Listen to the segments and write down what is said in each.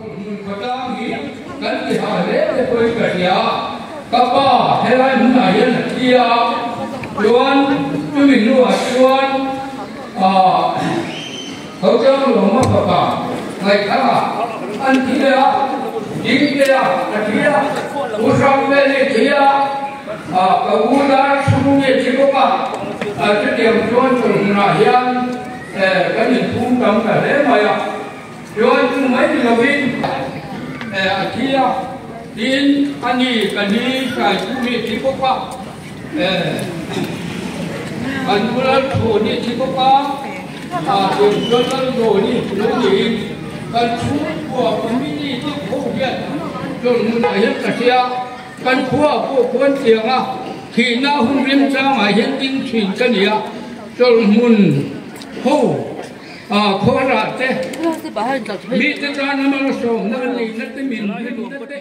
Hmun khawtlang hi kan ti hah hle te pawhin ka hria a, ka pa helai hmunah hian a thi a, chuan chumi hnuah chuan ah Hotel Lawma fapa Ngaihthanga an thi leh a, Dingtea a thi a, U Hrangveli a thi a, ah ka u Dar Chhungi a thi bawk a, chutiang chuan chawlhmunah hian kan inphum tam ta hle mai a. Chuan chu mai ni lovin a thi a, tin a ni ka ni hrai chu mi thi bawk a, kan pu lal thu ni thi bawk a, tin chuan lal do ni lo niin kan chhungkua committee te ho hian chawlhmunah hian ka hria, kan khua pawh khuan tiang a, thihna hun remchangah hian ding thin ka ni a, chawlhmun ho. Khuarah te, mite tana malsawmna an neihna te min rinna te.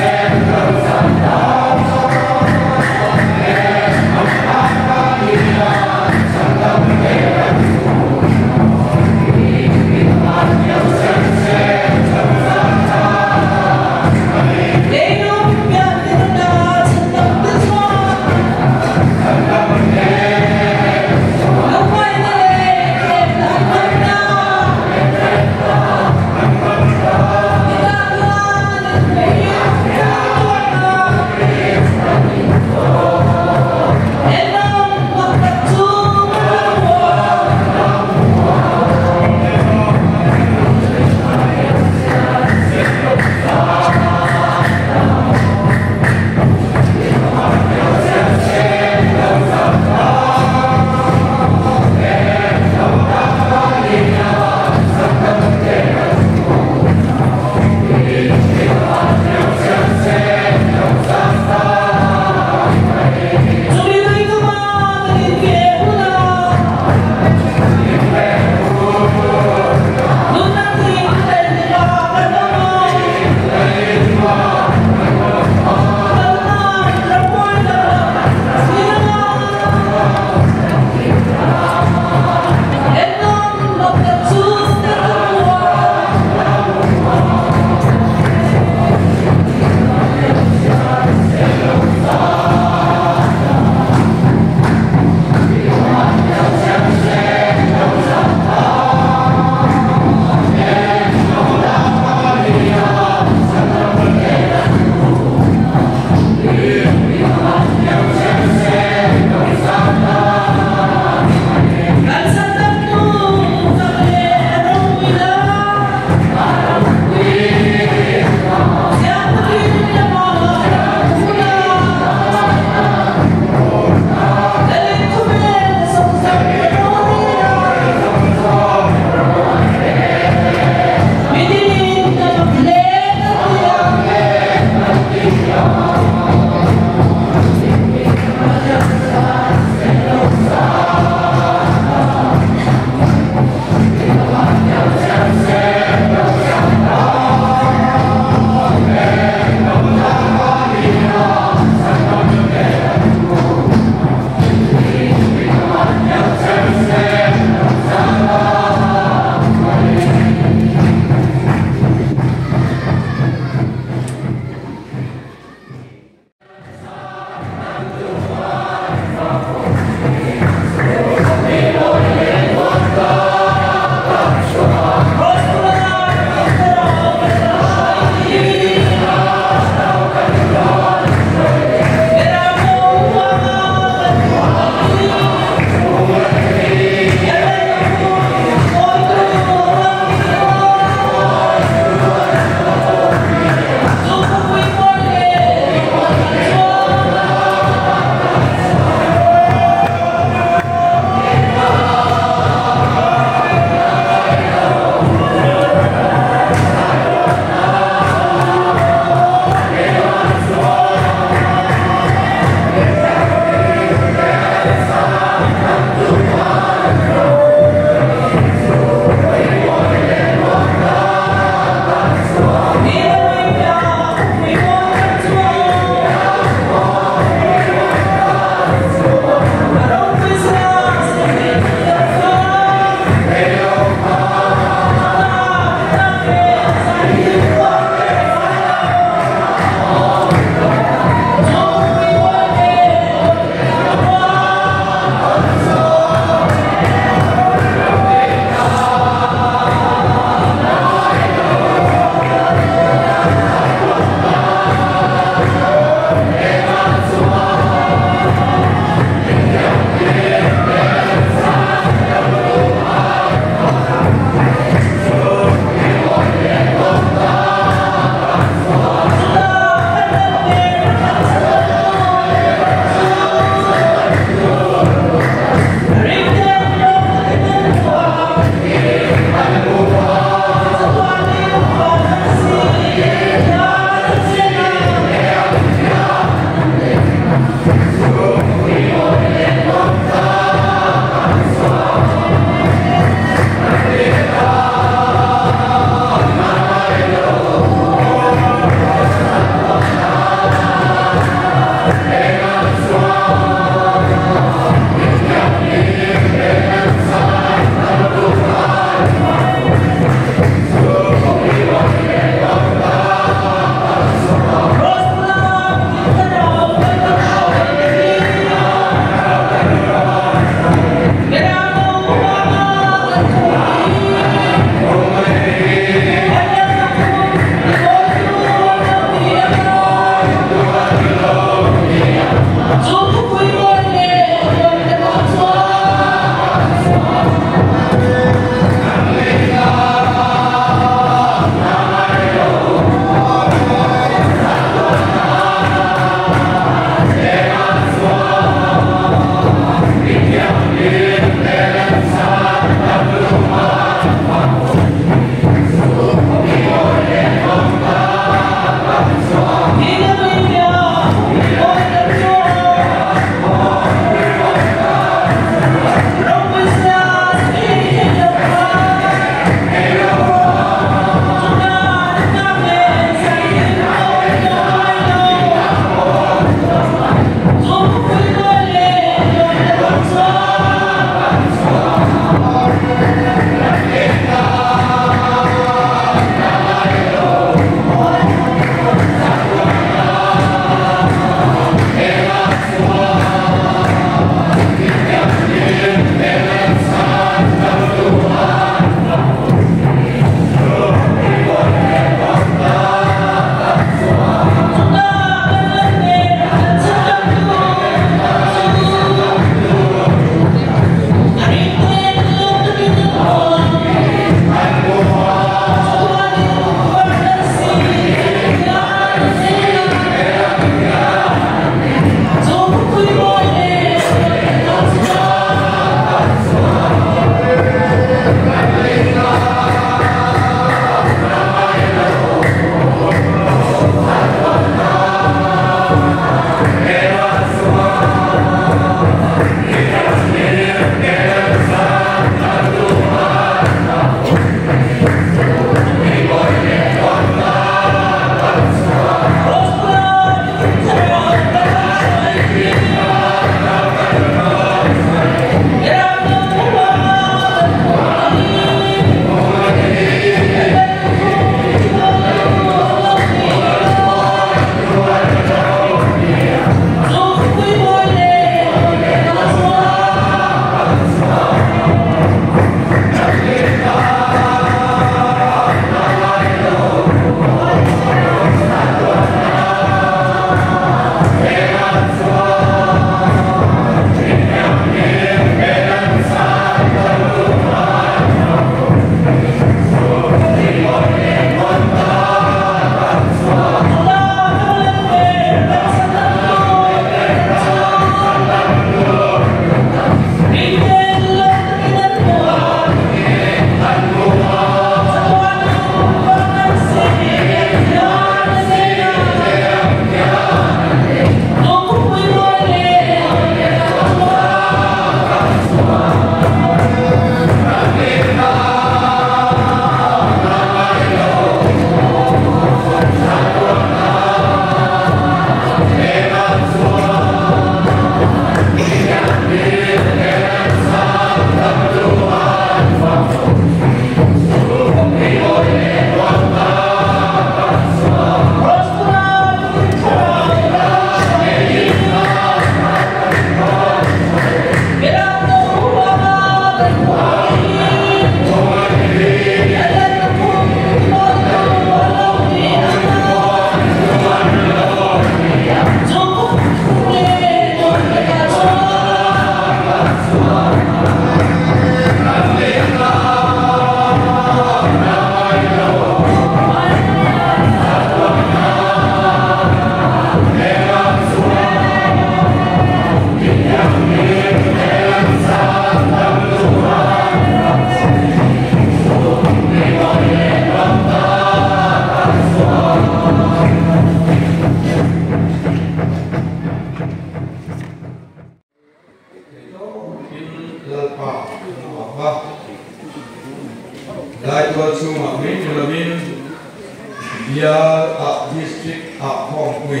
District ah khawmpui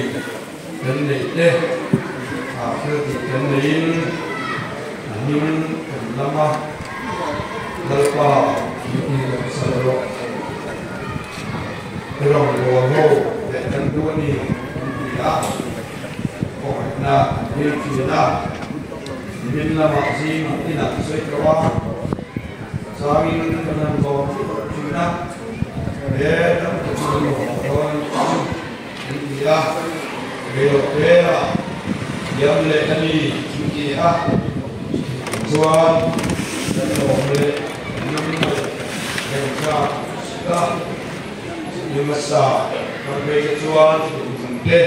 kan neih te ah thil tih kan neiin a hming kan lam a, Lalpa thiltih kan sal rawh. I rawngbâwl ho leh kan duh a ni kan ti a, khawngaihna kan dil ṭhin a, nimin lamah zing inah sawi tawh a, changin kan han lawm ṭhin ṭhin a, he tam takin an lawm dawn ang kan ti a, reilote-ah thiam leh a ni kan ti a, chuan kan lawm leh kan ngaih reng tlak a. Ni hmasa kan phei te chuan thuthlung te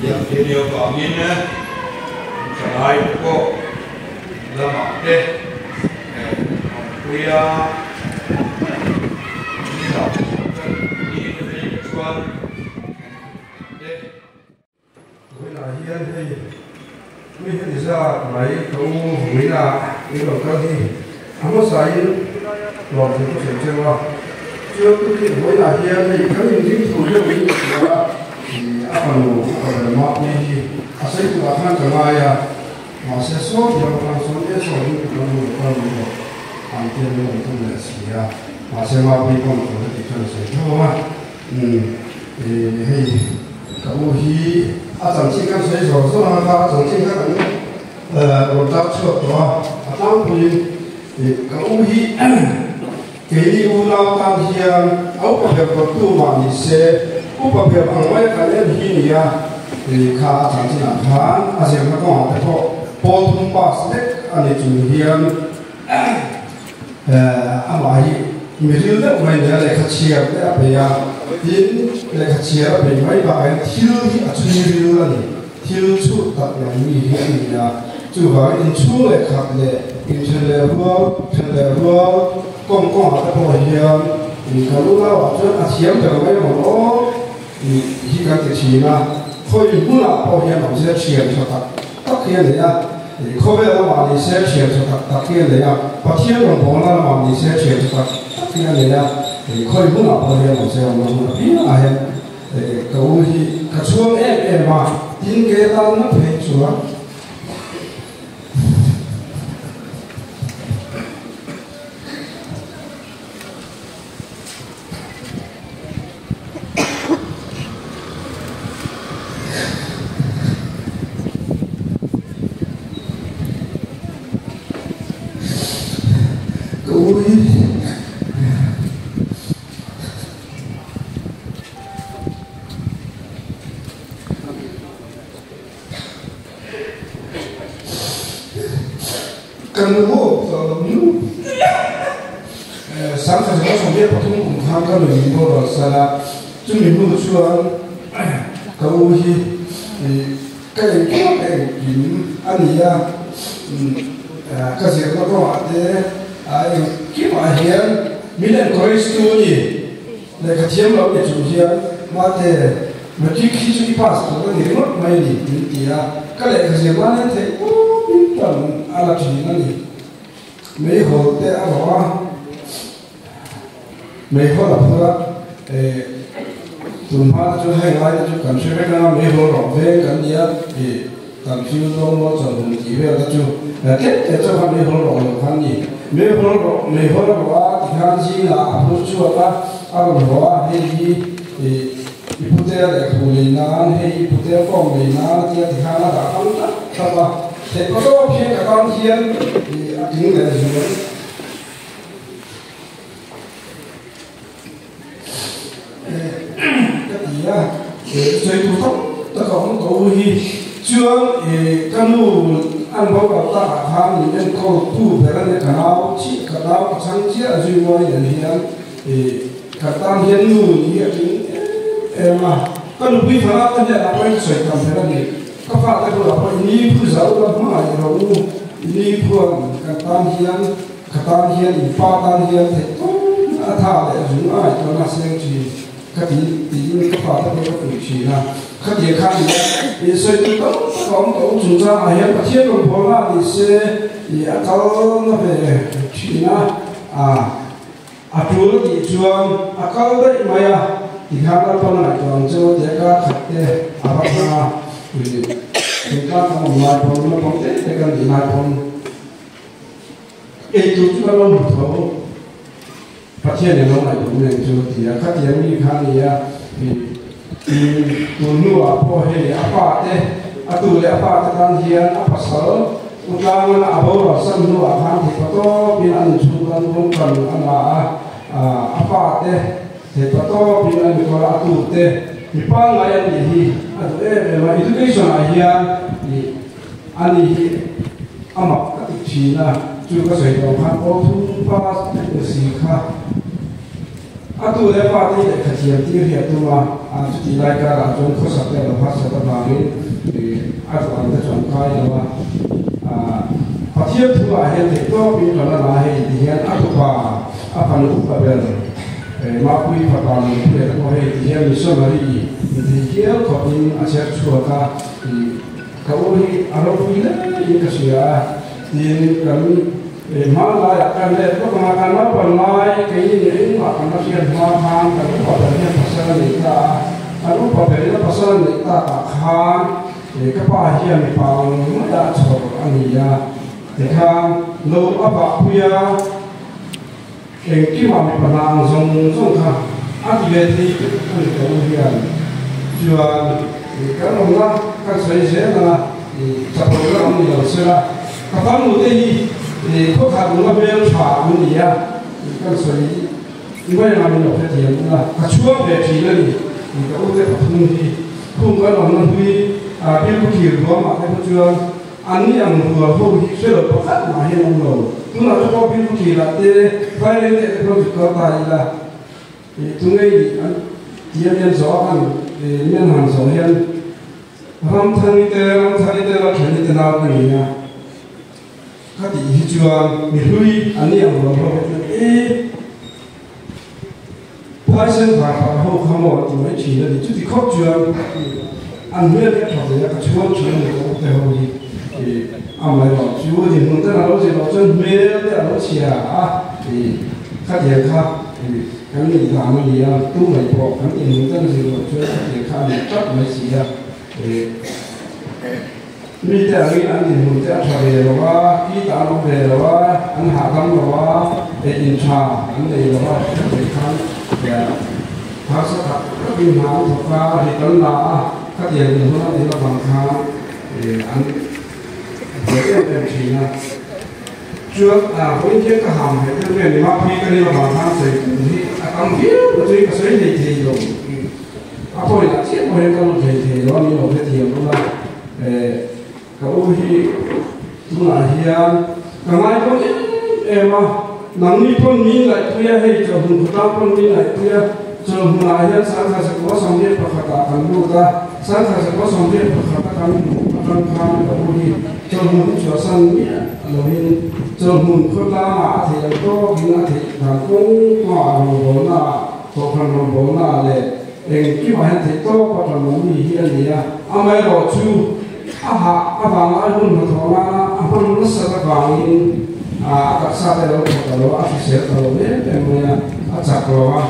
liam thei lio vangin thalai te pawh lamah te awmpuia ni te phei te chuan te. Vawiinah hian hei mi heti zat mai ka u vawiinah in rawn kal hi a hmasain lawmthu ka sawi cheu a, chuan tukin vawiinah hian hei kan inring thu deuh in ka hria a, a fanu a ber mahni hi a sawi turah khan ka ngai a, mahse saw thiam khan sawn e saw hi ka nu lo kal mai rawh an tia min rawn tum leh si a, mahse mahni pawn thu heti chuan a sawi tho ang a. Umm hei ka u hi a chanchin kan sawi zawr zawr ang kha a chanchin kha kan rawn tar chhuak tawh a, a tlangpuiin ka u hi keini unau tan hian a upa ber dawttu mah ni se upa ber ang mai a kan en hi nia kha a chanchin ah khan a zirna kawngah te pawh pawl thum pass lek a ni chung hian Amah hi mi ril deuh mai nia lehkha chhiar te a peih a, tin lehkha chhiar a peih mai bakah hian thil hi a chhui ril a ni, thil chhut tak mai mi hi a ni a, chuvangin inchhung leh khat leh inthen leh rual, then leh rual kawng kawngah te pawh hian kan unauah chuan a thiam ber mai maw aw hi kan ti thin a, khawi hmunah pawh hian awmzia thiam tha tak tak hi a ni a. Khawvel lamah ni se thian tha tak tak hi a nei a, Pathian rawngbawlna lamah ni se thian tha tak tak hi a nei a, khawi hmunah pawh hian awm se awmna hmun apiangah hian ka u hi ka chhuang em em a, tin ke tan na phei chuan. Ka u hi Kan nu tawh lo nu Sangkhat zela 13 kum khan ka nuin boral sal a, chumi hnu chuan ka u hi ka engkim ka engkim a ni a, ka zirna kawngah te engkimah hian min encourage tu a ni. Lehkha thiam lo ni chung hian mate matric hi chu i pass tur a ni ringawt mai a ni min ti a, ka lehkha zir nan hian theih tawpin tan a la thin a ni. Meihawl te a rawh a, meihawl a phur a, eh tun hma te chu heng lai te chu kan hre vek a, meihawl rawh veng kan ni a, eh kan thil zawng rual chawlhmun tih vel te chu tlem te chauh kha meihawl rawh lo kha an ni. Meihawl rawh, meihawl a rawh a tikhan zingah a phur chhuak a, a rawn haw a, hei hi i putea lehkhabu lei nan, hei i putea form lei nan a tia tikhan a dah hmang tlat tlat a, theih paw tawp hian ka tan hian a tling leh zual. Ka ti a, sawi tur tam tak a awm tawh u hi chuan ka nu an boral tak ah khan min enkawl tu ber a nia ka nau chiah ka nau ka chhang chiah a zui muai nen hian ka tan hian nu ni hi a tling em em a, ka nupui fana te hnenah pawhin ka sawi tam ber a ni, ka fate bulah pawh i ni phu zo la hmangaih ro u, i ni phuan ka tan hian Ka tan hian in pa tan hian theih tawp a tha leh zung a ngaihtuahna a seng thin ka ti tiin ka pa te pawh ka puih thin a, khatiang kha ni a, in sawi tur tam tak a awm tawh chung changah hian Pathian rawn bawlna ni se ih a kal na ve thin a, a tul tih chuan a kal daih mai a. Tikhan Lalpan a ngaihtuah ang chu tia kar khat te a va thlang a, thingtlang kan awm lai pawn, naupang te te kan nih lai pawn ei tur chu kan lo hmu tho. Pathian in lo ngaihtuah nen chu tia khatiang mi kha a ni a, tun hnuah pawh hei a pa te, a tu leh a pa te tan hian a pasal Utlangan a boral san hnuah khan theihpa tawpin an inchhung tan pawn kan a la a, a pa te theihpa tawpin an inkawl a, a tu te mi pangngai an nih hi a duh em em a, education ah hian a ni hi a mak ka ti thin a, chu ka sawi tawh khan aw thum pa si kha a tu leh pa te hi lehkha thiam tir hi a tum a, chutih lai karah chuan khawsak te a lo harsat avangin a duh ang te chu an kai lo a, Pathian thu ah hian theih tawpin kan a la hei ti hian a tupa a fanu upa ber Mapui fapa Nunpuia te pawh hei ti hian missionary ni thei hial khawpin a chher chhuak a. Ka u hi a ropui hle in ka hria a, tin kan hmanlaiah kan let bawk ang a, kan naupan lai keini nih engmah kan la hriat hma khan kan upa ber hian pasal a nei ta a, kan upa berin a pasal a neih takah khan ka pa hian mipa ang maia a chhawr a ni a, tikhan lo a vahpui a, Engkimah mipa hna ang zawng zawng kha a ti ve thei tih a ni ka u hian chuan kan awmna kan sawi zel ang a, chapo lam an ni lo sela, ka farnu te hi khawkhat nula hmel tha an ni a, kan sawi mai anga min lo hrethiam ula, ka chhuang ve thin a ni ka u te pathum hi khung kan awmna hlui Bilbu thir ruamah te pawh chuan An ni ang rual ho hi hre lo pakhat mah hian awm lo. Tunah chu pawh Bill Kila te, Vaireng te te pawh zuk kal ta ila, ih tungei nih an ti a mian zawh a kan mian han zawh hian Ramthani te, Ramthani te Lalthani te nau ka ni a, ka tih hi chuan mi hlui an ni ang rual ho hi chuan e Phaisen varpah ho kha maw ti mai thin a ni. Chuti khawp chuan an hmel hi a tha ve a, ka chhuang thin a ni ka ute ho hi. Amaherawh chu dinhmun ten a lo zir loh chuan hmel te a lo chhia a, khatiang kha kan nih dan a ni a, tu mai pawh kan dinhmun ten zir loh chuan khatiang kha a ni tlat mai si a. Mite angin an dinhmun te a tha ve lo a, ki ta an awm ve lo a, an hahdam lo a, ei in tha an nei lo a, hei khan harsa tak takin hna an thawk a, rit an la a, khatiang dinhmun an din avang khan an buai em em thin a. Chuan vawiin hian ka ham heh deuh nge ni mah phei ka nih avang khan sawi tur hi a tam viau na chu ka sawi hlei thei lo. A pawina chiah pawh hian ka lut hlei thei lo a, min lo hrethiam ula. Ka u hi tunah hian ka ngai dawn em em a, nangni pawn min ngaihpui a, hei chawlhmun khawtlang pawn min ngaihpui a, chawlhmunah hian sangkhat zakua sawmriat pakhatah kan lut a, sangkhat zakua sawmriat pakhata kan hmuh atang khan ka u hi chawlhmun hi chhuahsan miah loin chawlhmun khawtlangah a theih ang tawkin a theih dan kawng kawngah rawngbawlnaah, kohhran rawngbawlnaah leh Engkimah hian theih tawp a tan lo mi hi a ni a, amaherawh chu a hah avanga a hun hnathawh nana a hman nasat avangin a taksa te a lo thaw ta lo a, a hrisel ta lo em em mai a, a chak lo a,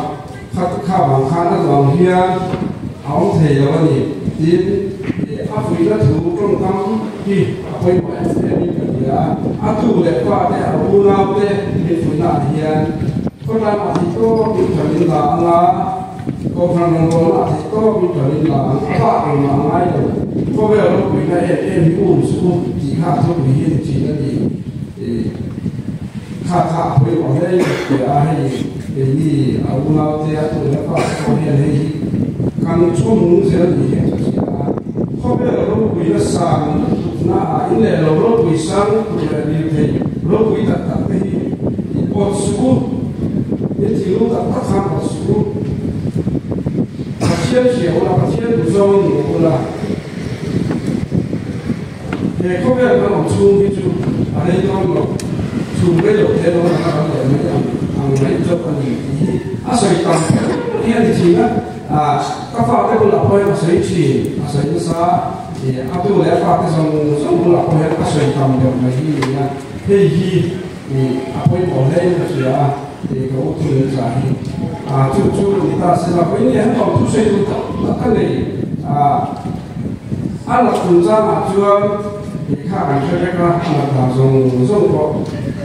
kha kha vang khan a duh ang hian a awm thei lo a ni tiin a fuihna thu tawngkam hi a pawimawh em em in ka hria a, a tu leh pa te a unau te min fuihna ah hian khawtlangah theih tawp in kan in la ang a. Kohhran rawngbawlna a theih tawp in kan in la ang, a bak engmah a ngai lo. Khawvel ropuina em em hi um suh u tih kha a thupui hi a ni thin a ni. Kha kha a pawimawh hle in ka hria a, hei keini a unaute a tu leh a pa te pawh hian hei hi kan chhawm nung zel a ni hian ka hria a. Khawvel ropuina sang lutukna ah in leh lo ropui sang lutuk leh lirthei ropui tak tak te hi awt suh u, in thinlung tak tak khan awt suh u. Pathian hria ula, Pathian duh zawngin ni rawh ula. He khawvel kan awm chhung hi chu a rei dawn lo, chhung rei lo te dawn anga kan leh mai ang ang mai zawk a ni tih hi a sawi tam kher hi a ni thin a. Ka fate bulah pawh hian a sawi thin, a sawi nasa, a tu leh a fate zawng zawng bulah pawh hian a sawi tam ber mai hi a ni a, hei hi a pawimawh hle in ka hria a. Ka u thu leh tla hi chu chu ni ta se la vawiin hian lo thu sawi tur tam tak ka nei a, a la chungchangah chuan kha kan hre vek a, a la dan zawng zawng pawh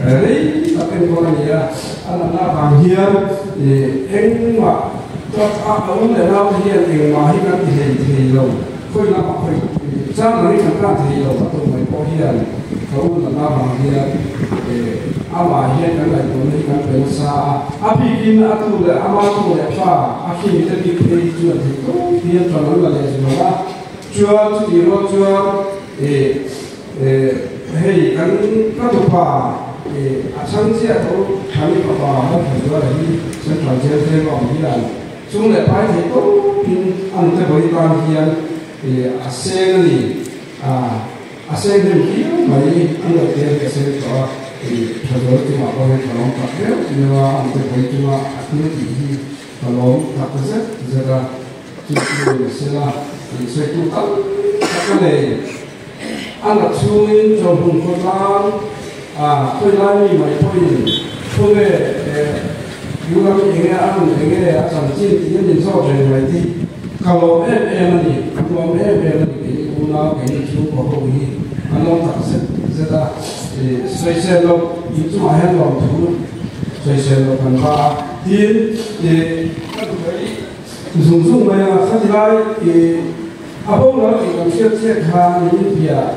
rei tak enkawl a ni a, a natna avang hian engmah a awm leh naute hian engmah hi kan ti hlei thei lo, khawi lamah khawi chang ang hi kan tan thei lo a tawh mai pawh hian ka u natna avang hian amah hian kan ngaihtuahna hi kan pe nasa a, a bikin a tu leh ama tu leh pa a hlim te bik phei hi chuan theih tawp hian tan an la leh zual a, chuan chutih rual chuan hei kan ka tupa a chhang chiah tho Thani fapa Malthazuala hi Central Jail veng a awm hian chung leh pai theih tawpin a nute vawi tan hian a seng a ni. A seng hnem hiau mai, an lo tel hi a seng tawh a, tha zual chungah pawh hian ka lawm tak viau viau a, an te vawi chunga a thil tih hi ka lawm tak zet zet a, chu chu ni sela tih sawitu tam tak a nei. A la chhungin chawlhmun khawtlang a khawi lai mi mai pawhin khawnge Yuram enge a run enge a chanchin tih a min zawt reng mai tih ka lawm em em a ni, ka lawm em em a ni kei unau kei chhungkaw ho hi an lawm tak zet zet a, sawisel loh inchungah hian lawmthu sawisel loh kan va a, tin ka duhai zung zung mai a, khati lai a boral tih kan hriat chiah khan min piah.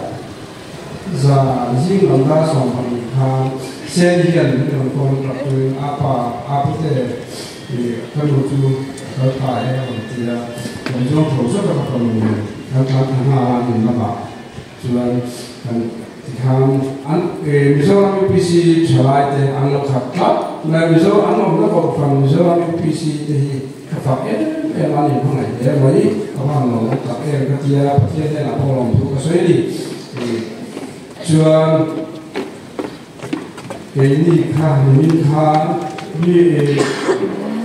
Zan zing lam dar 12 khan Sen hian min rawn call tak turin a pa a pute ka nu chu a kal ta e a rawn ti a, kan zawng tho zet a ka fanu nen kan tlan thla nghal a nin lamah chuan kan tikhan an Mizoram UPC thalai te an lo khat tlat mai a, Mizo an awmna kohhran Mizoram UPC te hi ka fak em em a ni hmangaih hle mai ka van lo awm tak em ka tia Pathian hnenah pawh lawmthu ka sawi a ni chuan keini kha nimin khan mi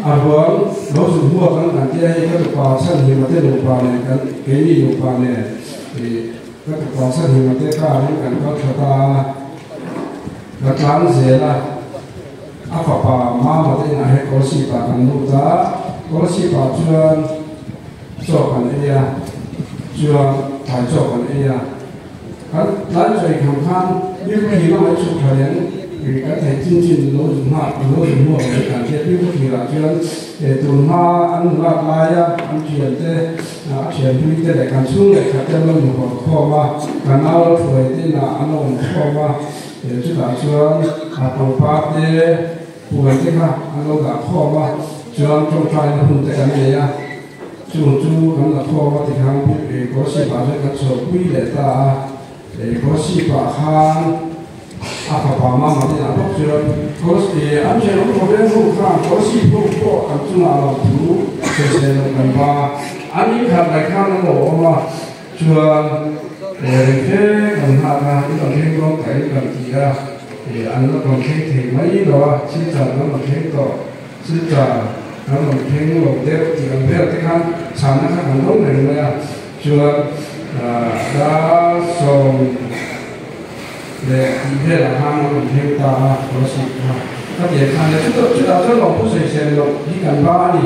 a ruang lo zun hmuak kan kan tia hei ka tupa chhan hima te nupa nen kan keini nupa nen ka tupa chhan hima te karin kan kal thla ta a ka tlan zel a. A fapa Mama te inah hian Kawlsip ah kan lut a, Kawlsip ah chuan chaw kan ei a, chuan tlai chaw kan ei a, kan tlai chaw ei kham khan Biakthlir lamah i chhuk thla reng, kan thei chin chin lo zu nghak lo zu hmuak mai kan hria, Biakthlir ah chuan tun hma an nulak laia an thian te a thian hlui te leh kan chhung leh khat te an lo inhawr khawm a, kan nau lo hruai te inah an lo awm khawm a. Chutah chuan pangpar te puan te kha an lo dah khawm a, chuan tawngtaina hun te kan nei a, chung chu kan la khawm a tikhan Kawlsipah chuan kan chhuahpui leh ta a, Kawlsipah khan a fapa mama te inah bawk chuan an thenawm thaw vel ho khan Kawlsip ho pawh an chungah lo thu sawisel lo kan va, an inkhat lai khan an lo awm a. Chuan rengfe kan nghak a, in rawn thleng dawn ta in kan ti a, an la rawn thleng thei mai lo a, Silchar kan rawn thleng tawh, Silchar kan rawn thleng lo deuh tih ang vel te khan chhanna kha kan dawng reng mai a, chuan dar 10 leh tih velah khan an rawn thleng ta a, Rosy kha ka tiang khan le chutah chuan lawmthu sawisel loh hi kan ba a ni.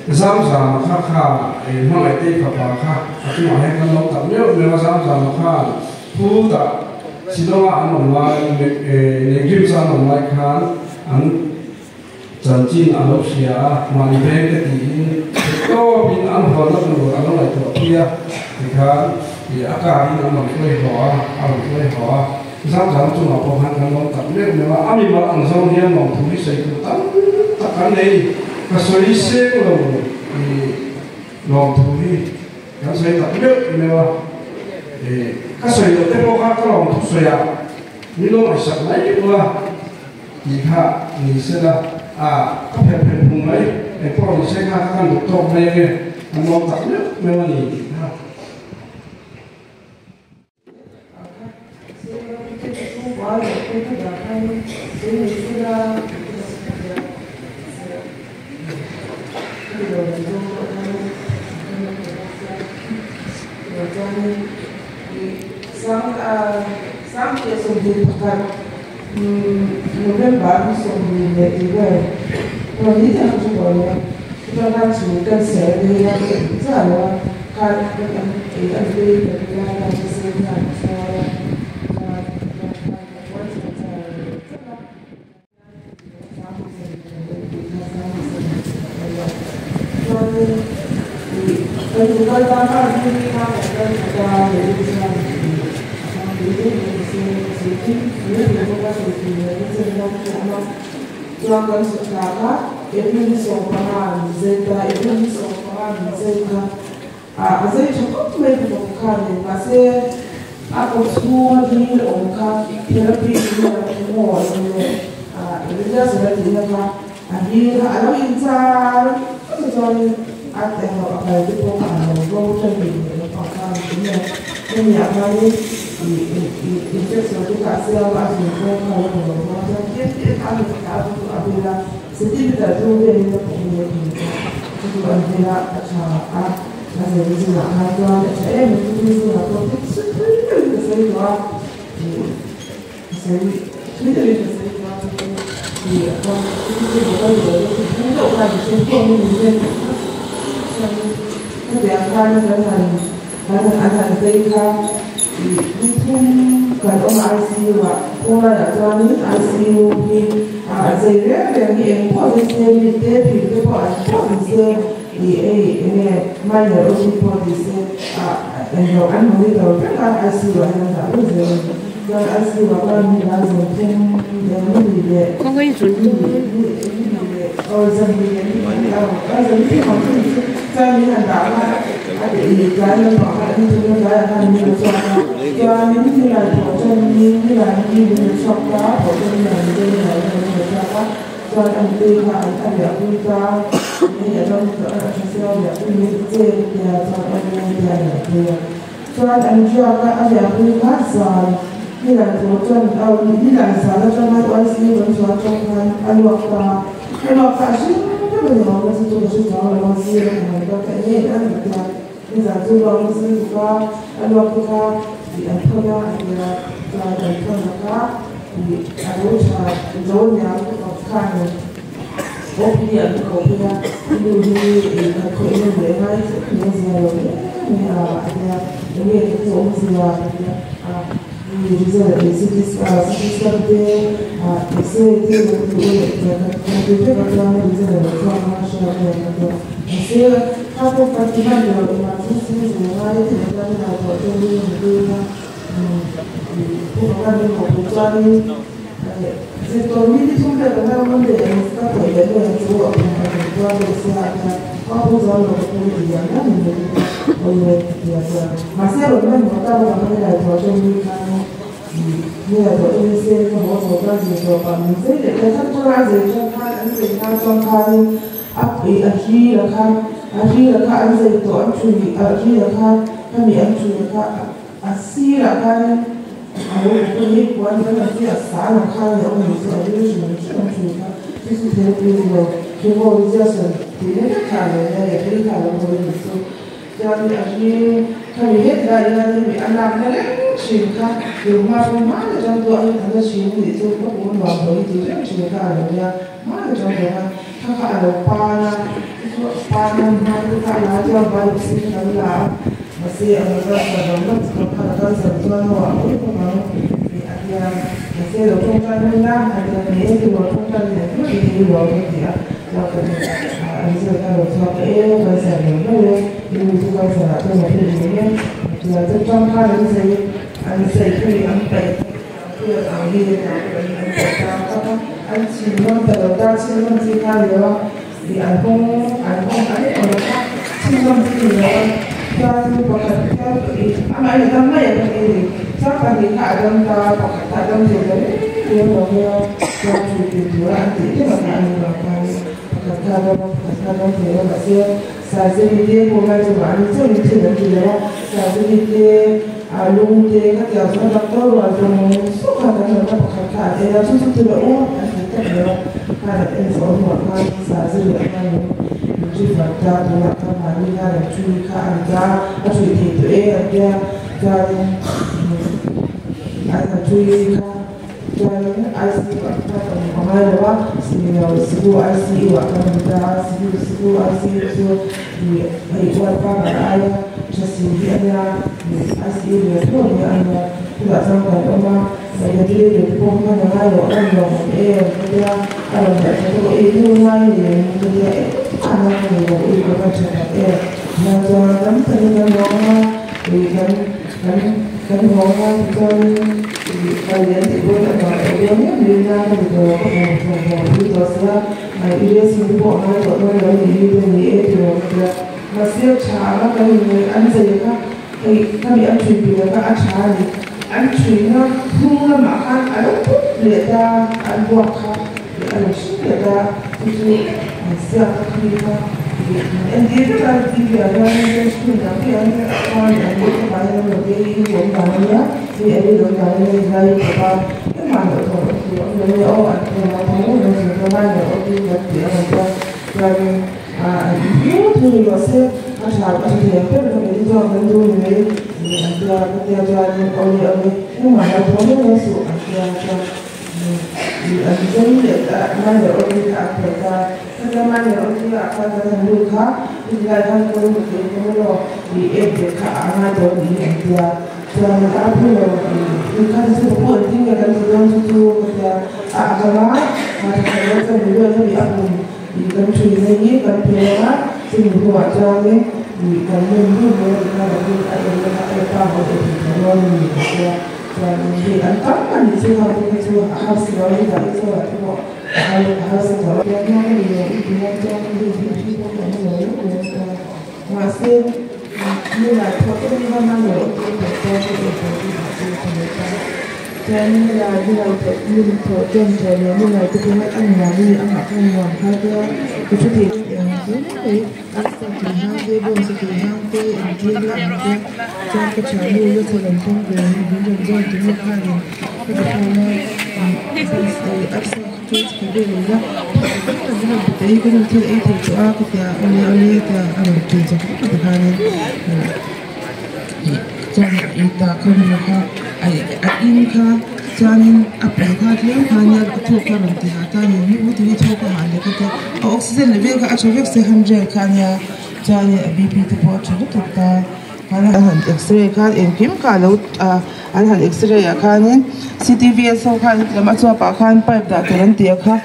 Zamzama kha kha hmangaih tei fapa kha a chungah hian kan lo tak meuh meuh a, Zamzama khan phutah Shillong-ah an awm lai, Negrims-a an awm lai khan an chanchin a lo hria a, mahni veng te tiin theihtawpin an hawnna tur a lo ngaihtuah pui a, tikhan a car-in an rawn hruai haw a, a rawn hruai haw a. Zamzama chungah pawh khan kan lo tak meuh meuh a, a mimal ang zawng hian lawmthu hi sawi tur tam tak an nei. Ka sawi seng lo i lawmthu hi kan sawi tak meuh meuh a, ka sawi loh te pawh kha ka lawmthu sawi ah min lo ngaihsak mai ula tih kha ni sela a ka phelh phelh phung mai, engpawh ni se kha ka kan duh tawk mai ange, kan lawm tak meuh meuh a ni tih kha. November ni 20 leh tih vel rawn ni tak chu ka awm a chuan khan chu cancer a ni a ka en chiah lo a khan an ei an tui ka ti lai khan thisen khan a chhuar a chuan chuan khan ka buai chho char char a. A zei tha khawp mai bawk kha ni mahse a kaw chhunga dil awm kha therapy in a lo maw eng nge a tihna kha a dil kha a lo inchar chu chuanin a englo a kal te pawh kha a lo ro tan bik leh lampang kha a ni eng hemi ah khanin infection te kha a siam a a zun pawh kha a lo hmu lo bawk a chuan tlem te kha a ni khat a chu a vel a centimeter chu velin a pawh nge thei kha chu chu an vel a a tha a a zir zingah khan chuan a tha em em chu zingah pawh thil thui deuhin ka sawi tawh a ih ka sawi thui deuhin ka sawi tawh a chu chu ih a kawng chu chu bottle deuh deuh chu deuh khan ka sawi tawh a ni vel chuanin hetiang khan kan han kan han an han zai kha ih ni thum kan awm a I_C_U ah khawlaiah chuanin I_C_U hi ah zai reng reng hi eng pawh ni se mi te phir te pawh an pawh ni se ih hei enge minor O_T pawh ni se ah englo an monitor vek a I_C_U ah hian an dah vek zel a ni chuan I_C_U ah khan mi la zawm thum eng ni leh ni leh aw zan ni leh ni khat aw zan ni thum ang chu ni chu chuan min han dah kha a ih tlai lampang khan an thum na tlaiah khan min la chhuak a chuanin nilai thawh tanin nilai ni min la chhuak ta thawh tanin nilai ni nilai min la chhuak a chuan an tui kha an a riah pui ta hei a dang a tha sia riah pui mai ta che tia chuan a lu tia riah pui a chuan an riak a a riah pui kha zan nilai thawh tan aw nilai zan atanga uaisi kan chhuah atang khan a luak ta a luak ta a hring deuh a ni awm a chu chu ka hre chuang lo a zir a ka han kal ta eng eng a ni tia nizan chu luak nasa lutuk a a luak te kha ih an thawn a a tia chuan an thawn a kha ih a lo tha zo aniang ka fak khan OPD an ko phei a i nu hi ih khat khawih in a leh ngai tlat mai a zia lo em mai a a tia enge ka chu awm zia ka tia a ih result ih CT CT scan te ah x-ray te lo ti u leh tia ka ka ti vek a chuan result a lo chhuak a hriat vel ka tia mahse kha pawh ka ti hman lo engah chu sin zir ngai te leh chuan in ngaihtuah chu mi ni hlui kha ih pu ka khan min hawhpui chuanin zir tawh mi te thum vel kan lo awm leh ang ka thawih leh dawn ang chu a kum ka tum chuan deuh sia a tia ka pu chuan lo ka pu ti diam diam in min ti a awle ka ti a chuan mahse rawn hman hmawh ta bawk ang ka ngaihtuah chu mi khan ih mi ngaihtuah chu ni se ka haw chho ta zir tawh pah min zai leh ta tlat tlat a a zai tang khan an zai hma chuan khanin a ih a ri la kha a ri la kha an zai tawh an thui a ri la kha khami an thui la kha a sirah khanin a lo bawk a ni puan kan han chi a sa lang khan leh awm lo chu a ril hrim hrim an thui kha chu chu therapy a ni lo chemo injection tih na vek kha a lo nia leh ril kha a lo hawi a ni chu chuan a ril khami hetlai hian hemi a lakna reng thin kha tun hma pawh hma la tang tawh a na thin a nih chu ka pum nuam lo hi tih reng thin kha a lo nia hma la tang tawh khan kha kha a lo pan a chu chu a pan a hma te kha a la chuan biopsy kha kan la a mahse a lo cancer lo lam chu kha a cancer chuan ho ah pawh bawk ang tih a tia mahse lo tawngtai mai la a tia ni e tiraw tawngtai leh hmak in i lo ka ti a chuan ka ni a result kha a lo chhuak e cancer lo hlauh e i nu chu cancer ah chuan a thi reng e a tia chu tang khan an zai an zai thui an paih Field ang hi hetah pawh hi an paih ta tak a, an chhin ngam ta lo ta, chhin ngam chi kha ni lo a, ih an hawng an hawng an awm a, chhin ngam chi ni lo a, chuan pakhat hian ih amah hi a dam mai ang ka ti a ni, chuan pahnih kha a dam ta, pakhat kha a dam thei ta reng reng lo mai a, chuan thu tih tura an tih vek ang kha a ni vang khan pakhat kha a dam a, pakhat kha a dam thei lo mahse surgery te pawh lai chu mahni chauhin thil an ti lo a, surgery te. A lung te ka tiang chuan doctor rual zawng zawng khan kan rawn la pakhat kha an en a, chu chu ti rawh u an ti tak lo a, khan an en zawh hnuah khan surgery ah khan min min refer ta tunah khan mahni khan an thui kha a ni ta a thui thei tawh e an tia chuanin an han thui kha. Chuanin ICU ah khan awm a ngai lo a, siku ICU ah kan awm ta a, siku ICU chu ih hei uar pangngai aia tha si hi a nia, ICU ve tho nia a nia, chutah chuan kan awm a, ventilator te pawh hman a ngai loh a rawn lawm awm em ka tia, a rawn harh tha deuh a, ih nu ngai lem ka tia, engmah a ngai lo, ih ka va tha tak em, na chuan tam takin kan lawm a, ih kan kan kan hawng a tichuanin ih kal leh an tih pawhin a nuam loh dawn em mai na ka ti tawh ka hmu thawmhnaw pui tawh si a, i dressing te pawh a ngai tawh dawn lo a nih hi te ni e ti rawh ka ti a, mahse tha anga kan inngaih an zei kha hei khami an thui pui kha a tha a ni, an thuina hnung lamah khan a lo put leh ta an buak kha ih a lo hring leh ta chu chu an siak kha khami kha entir vek a TV ah hian screen ah te hian a khan an lehkha hian an lo te hi awm dan a nia hei a rilru dan a nia tilai hi khawp a engmah loh tawh loh tur awm lo nia aw an thaw a thaw reng reng chung chuan lai loh awm kan ti a rawn tia chuanin ah an thu thu ni rawh se a tha a tha thei ang ber kha kei chuan kan duh ni mai an tia ka tia chuanin awle awle engmah lo thaw reng reng suh an tia chuan an zem leh ta lai loh awm kha an phel ta. Khatiang mai leh awm hi a khan kan han lut kha chuti lai khan ka ru tih ka hmu lo i ek ve kha a ngai dawn niin an tia chuan a phu lo i kha chu ka pu an ti nge kan ti dawn chu chu ka tia a a kal a kha lo chuan mi vel khami a hmun i kan thui na hi kan phel anga chumi hnuah chuanin i kan nem lut mai a ti khan a bul a en na kha e pa haw leh thei tawh dawn a ni ka tia chuan hei an tam a nih chu hang te kha chu a harsa lo a ni dah i chaw ah te pawh An han x-ray ah khanin CTVS ho khan lam a chuap ah khan pipe dah tur an tih a kha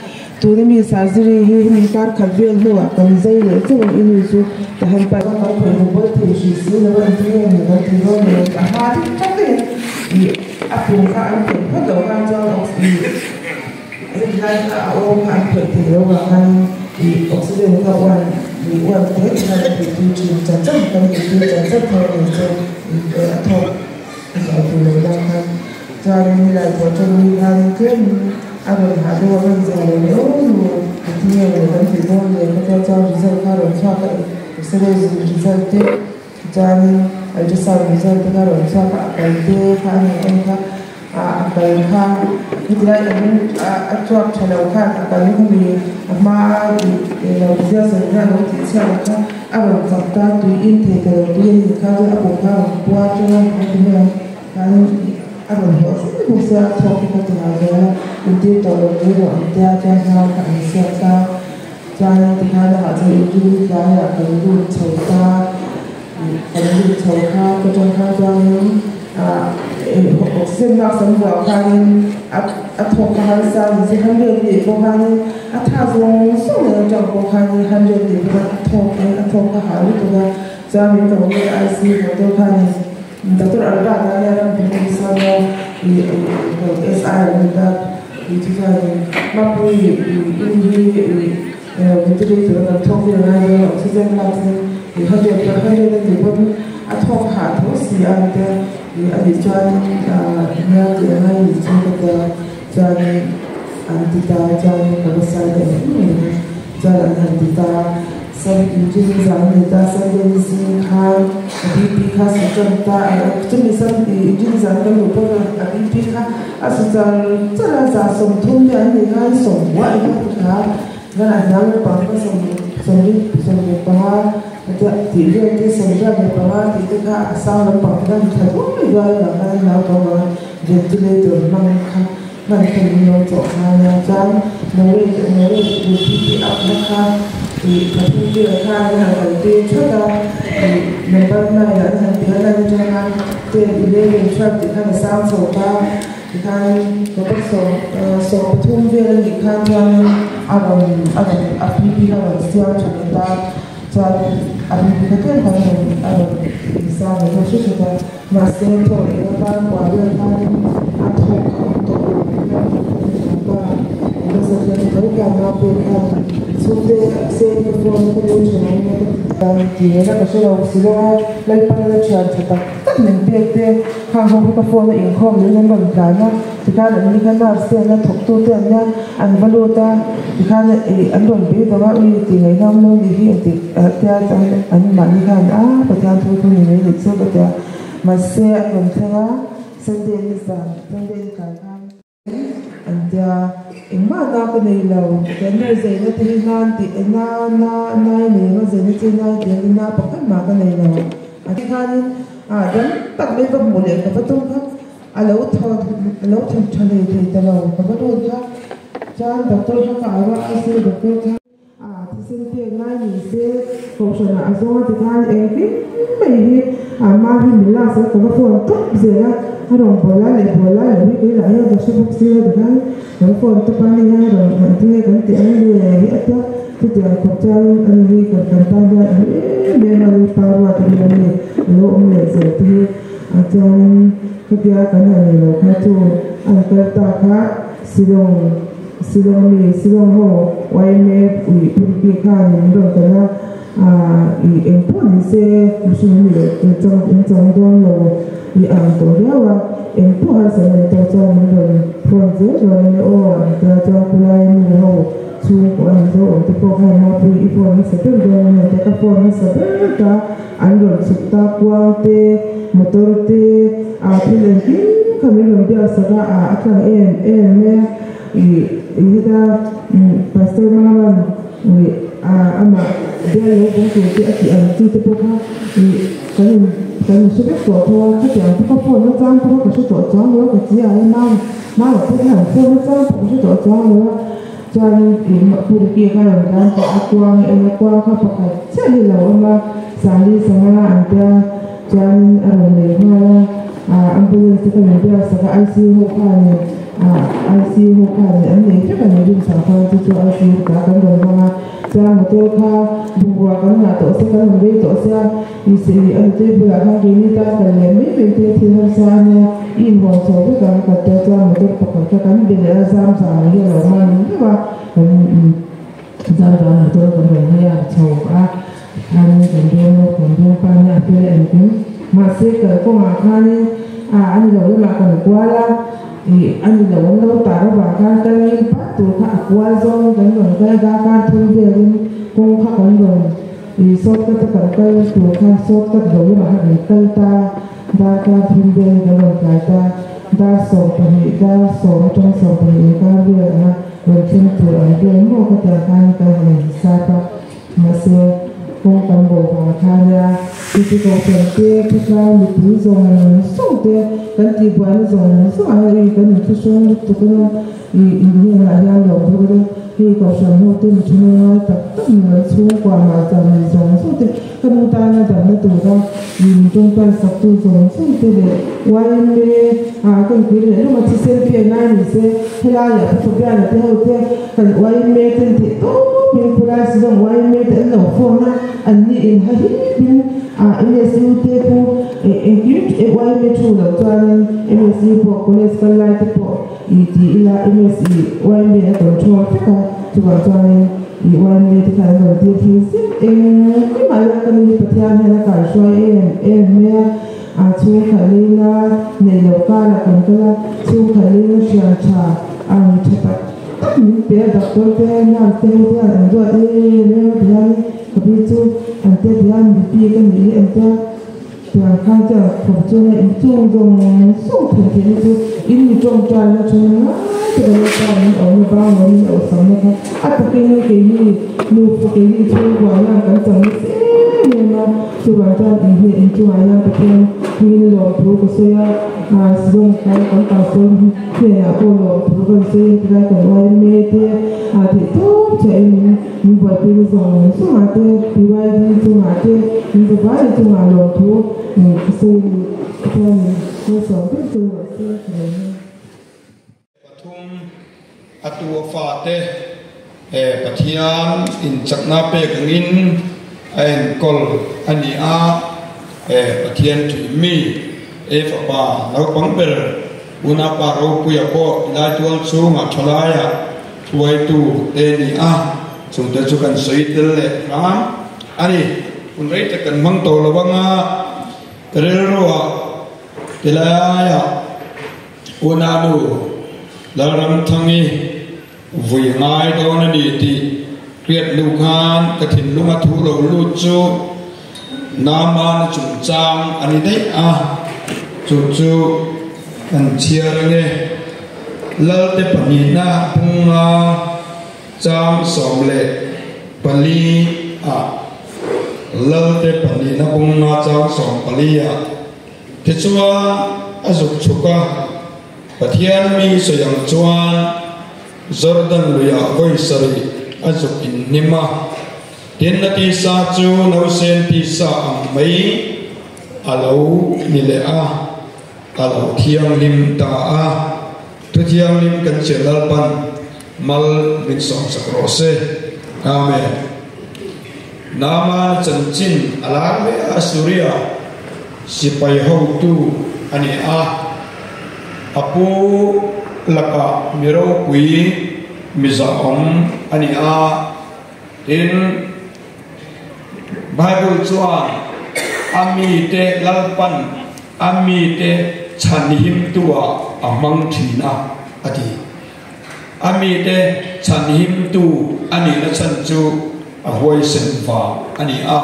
tuna mi surgery hi hemi kar khat vel hnuah kan zai leh chauh ang i nu chu ta han pipe a kan phei bawk thei hrih si lo a engtin nge ni kan ti dawn lo a hma deuh tak in ih a pum kha an phei phawt loh khan chuan ih heti lai kha a awm kha an phei thei lo vang khanin ih oxygen kha uan ih uan te khan a tih tui thin chan chan kan tih tui chan chan thar a ni chu ih a thawk. A hlau tur lo lang khan chuanin helai pawh ṭawng ni khanin tlem a rawn hah deuh a rawn zia lo leh aw nu engtin nge maw kan tih dawn le ka tia chuan result kha a rawn chhuak a x-ray result te chuanin ultrasound result te kha a rawn chhuak a a kal te kha a rawn en kha a a kal kha hetilai kan a chhuak ṭha lo khan a kal kha mi a hma a ih lo zia sawi na a lo tih chhiat ang kha. A rawn chak ta, tui in thei ta lo, tui an in kha chuan a pum kha a rawn puar ṭeuh a, a ti mai ang. Khanin a rawn hlawh zet bawk sia, a thawk hi ka ti nghal zel a, intir tawh lo mai rawh an tia chuan hnau kha an siak ta. Chuanin tikhan a hah chu inrin tlaiah kan lut chho ta, kan lut chho kha ka ṭang kha chuanin ah oxygen mask an vuah khanin a a thawk kha harsa a ni chu hundred nih pawh khanin A tha zawng zawng nen atang pawh khanin hundred tih kha a thawk in a thawk a hah lutuk a, chuan min ko nge ICU doctor khanin Doctor Albert a nia ram hming in sawn a ih SI an ni ta tih chu chuanin Mapui ih in hi ih ventilator a kan thawk vel ngai dawn a oxygen mask in ih hundred pawh hundred a tih pawn a thawk hah tho si a an tia ih a nih chuanin nia tih a ngai nih chu ka tia Chuanin an ti ta, chuanin ka va sai ta em em a, chuan an han ti ta, Sam inrin zan a ni ta, Sunday ni zing khan a BP kha su tan ta, chumi Sam inrin zan kan luh pawh khan a BP kha a su char char a, za 30 te an nih khan sawmbuah in a ti kha, chuan a hniam lampang kha 75 tih vel te 85 tih te kha a sang lampang te khan tha duai duai avang khan an hlau tawh avang a. Ventilator hmang kha man khan min lo chawh nghal a chuan marriage marriage ih P up na kha ih pathum vel khan an han kaltir thawt a ih number nine ah an han ti a lan atang khan ten eleven twelve tih khan a sang chho ta tikhan motor sawm 13 vel a nih khan chuanin a rawn a rawn a P P kha a rawn siam tha leh ta chuan a P P kha tlem khan a rawn a rawn insang leh deuh hret hret a mahse thawk leh na tan kuah vel khanin a thawk a awm tawh lo hian ka hmu ta nasa hian tho khan a pek khan chhungte sen ka phone ka nu tha lo nia ka ti ta ti reng a ka hre lo si lo a Lalpan a thian tha tak tak min pek te khang ho hi ka phone a inkhawm leh in an rawn tlan a tikhan an ni kha nurse te an la thawk tu te an nia an va lut a tikhan ih an rawn bei dawng a ui ti ngaihna awm lo ni hi an ti tia chuan an mahni khan a Pathian thu thu ni mai ni chu ka tia mahse an rawn thleng a Sunday ni zan Sunday ni tlai khan. An tia, Engmah na ka nei lo, tiah nu zeina te hi nan tih e na na nai nei ang a zeina che nai tih ang na pakhat mah ka nei lo. A ti khanin ah dam tak mai va hmuh leh ka va tum kha a lo thaw a lo thaw tha hlei thei ta lo ka va lut kha chuan doctor kha ka au a ICU doctor kha A thisen pek ngai ni se kohhranah a zawng a ti khan engkim mai hi a ma hi min lak sak ka va phone tawp zel a, a rawn bawl lai leh bawl lai loh hi kei lah hian ka hre bawk si a ti khan ka va phone tawp a, hei hian a rawn han ti nge kan tih ang le hi a tia chutiang khawp chuan ani hi kan kan tan hian a hlu em em a Lalpa ruat a ni a ni a lo awm leh zel te hi a chuanin khatia kan han nei lo kha chu an kal ta kha Shillong. Shillong mi Shillong ho yma ui purki khan min rawn kal a, ih eng pawh ni se mihring an nih chang in chang dawn lo i ang tawh viau a, eng pawh harsat nei tawh chuan min rawn phone zel dawn ania aw an tia chuan khulai nu ho chhungkaw an zo awm te pawh khan mapui i phone hmasa ber dawn ania tia ka phone hmasa ber ta an rawn chhuk ta kuang te motor te ah thil engkim kha min rawn biak sak a ah a tlang em em mai a. Ih heta Pastor Mama'n ih amah bial lo bawng tur te a tih ang chi te pawh kha ih kan in kan in hre vek tawh tho a, khatiang pawh ka phone na chang pawh kha ka hre tawh chuang lo a, ka chi ah hian Mama Mama pawh khan phone na chang pawh ka hre tawh chuang lo a, chuanin ih Puriki kha rawn tlan pah a kuang en a kuang kha pakhat chiah hi a lo awm a, Sangli sanga an tia chuanin a rawn lei nghal a, ah ambulance te kha min biak sak a ICU ho khanin. ICU ho khan an nei vek a ni rin chang khan chu chu ICU ta kan rawn hmang a chuan motor kha bungrua kan ngah tawh se kan rawn rei tawh sia i a nutei bulah khan keini tan kal leh mai mai te thil harsa a nia i inhuam chho vek ang ka tia chuan motor pakhat kha kan be leh a zam zam hi a lo hman meuh a kan zam zam motor kan rawn hei a chho a khan kan dawng lo kan dawng pa nia a fel engkim mahse kalkawngah khanin a ani lo lamah kan kual a ih ani lo an lo tar avang khan kal ngil pat tur kha a kual zawng kan rawn kal a darkar thum velin kawng kha kan rawn ih shortcut a kan kal tur kha shortcut lo lamah khan kan kal ta darkar thum velin kan rawn tlai ta dar 12 dar 10 atang 12 inkar vel anga rawn thleng tur ang vel maw ka tiang khan kan han inhisap a. Mahse, kawng kan bo vang kha nia, titi kohhran te, khawtlang mipui zawng zawng te, kan tihbuaina zawng zawng ah hian ui kan inthuhrang lutuk a nia, ih inhnenah hian lo bawk ila, hei kohhran ho te mi thunung ngai tak tak ni mai chhungkua mahchah mi zawng zawng te, ka nu tana damna tura ih min tawngtai sak tu zawng zawng te leh yma ah kan kir leh lawm a thisen pek ngai ni se, helaiah Pu Fabiana te ho te kan yma ten theih tawp. Hmingpulai Shillong yma te an lo phone a, an ni in ha hip in MSU te pu engkim yma thu loh chuanin MSU pawh college kal lai te pawh i ti ila MSU yma a control vek a, chuvang chuanin i yma te khan an rawn tir thei zet engkim ah hian ka nu hi Pathian hian a kaihruai em em mai a, a chhungkhat leina neih loh karah kan kal a, chhungkhat leina hriam tha ang tha tak. Tak min pe a doctor te nurse te ho te hian an duat em em a tihian ka pi chu an tia tihian mi pi ka nih hi an tia tiang khan chuan khawp chuan a inchung zawng zawng thei theih na chu in mi tawngtai na thu ngai te ka lo pa min awm na bang lo min awhsam na kha a takin keini nufa keini chhungkua hian kan chang nasa em em a chuvang chuan inhne inchungah hian Pathian hming lawmthu ka sawi a. Zong kan kan pastor hnenah pawh lawmthu kan sawi a tilai kan yma te theihtawp chiah in min min buaipui na zawng zawngah te PYD chungah te min zavai chungah lawmthu ka sawi a ni. Pathianin malsawm vek chu rawh se ka lo ni. Pathum, A tu a fate he Pathian in chakna pek angin a enkawl a ni a, he Pathian ṭih mi e fapa naupang ber unaupa ropuia pawh tilai tual chhungah ṭhalaia hruaitu te a ni a, chungte chu kan sawi tel leh hram a ni. Hun rei tak kan hmang tawh lo anga ka rilruah tilaiah. Unanu Lalramthangi vui ngai dawn a ni tih hriat hnu khan ka thinlunga thu lo lut chu Naamana chungchang a ni daih a, chu chu kan chhiar ange. Lalte pahnihna bunga chang 14 ah Lalte pahnihna bunga chang 14 ah Tichuan, a zuk chhuk a, Pathian mi sawi ang chuan Jordan luiah vawi sarih a zuk inhnim a, tin a tisa chu nausen tisa ang mai a lo ni leh a, a lo thianghlim ta a. Thu thianghlim kan chian Lalpan mal min sawmsak rawh se. Amen. Naaman chanchin a lar hle a, Suria sipai hotu a ni a, a pu lakah mi ropui mi zahawm a ni a, tin Bible chuan a mite Lalpan a mite chhanhimtuah a hmang thin a, a ti. A mite chhanhimtu a nihna chhan chu a huaisen vang a ni a.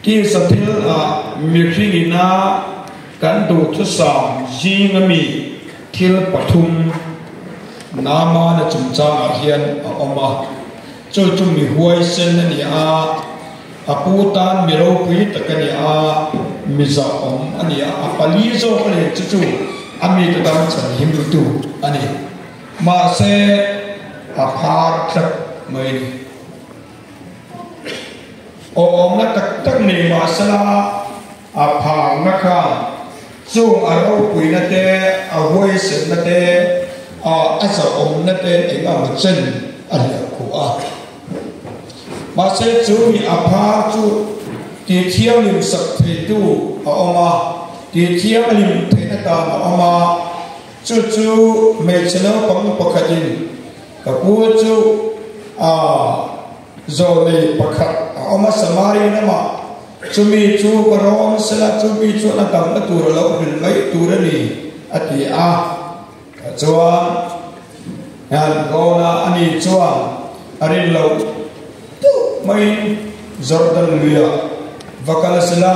Tisa thil ah mihringina kan duhthusam zinga mi thil pathum Naamana chungchangah hian a awm a. Chu chu mi huaisen a ni a, a pu tan mi ropui tak a ni a, mi zahawm a ni a, a pali zawk a ni. Chu chu a mite tan chhanhimtu a ni. Mahse, a phar tlat mai a ni. Awmna tak tak nei mahsela a pharna khan chung a ropuina te, a huaisenna te, a zahawmna te eng ang chen a hliah khuh a. Mahse chu mi a phar chu tihthianghlim sak theitu a awm a, tihthianghlim theihna tan a awm a, chu chu hmeichhe naupang pakhatin ka pu chu a Zawlei pakhat a awm a, Samari ramah chumi chu ka rawn sela, chumi chuan a damna tur a lo hrilh mai tur a ni, a ti a. Tah chuan an rawn a, ani chuan a rin loh deuh maiin Jordan luiah va kal sela,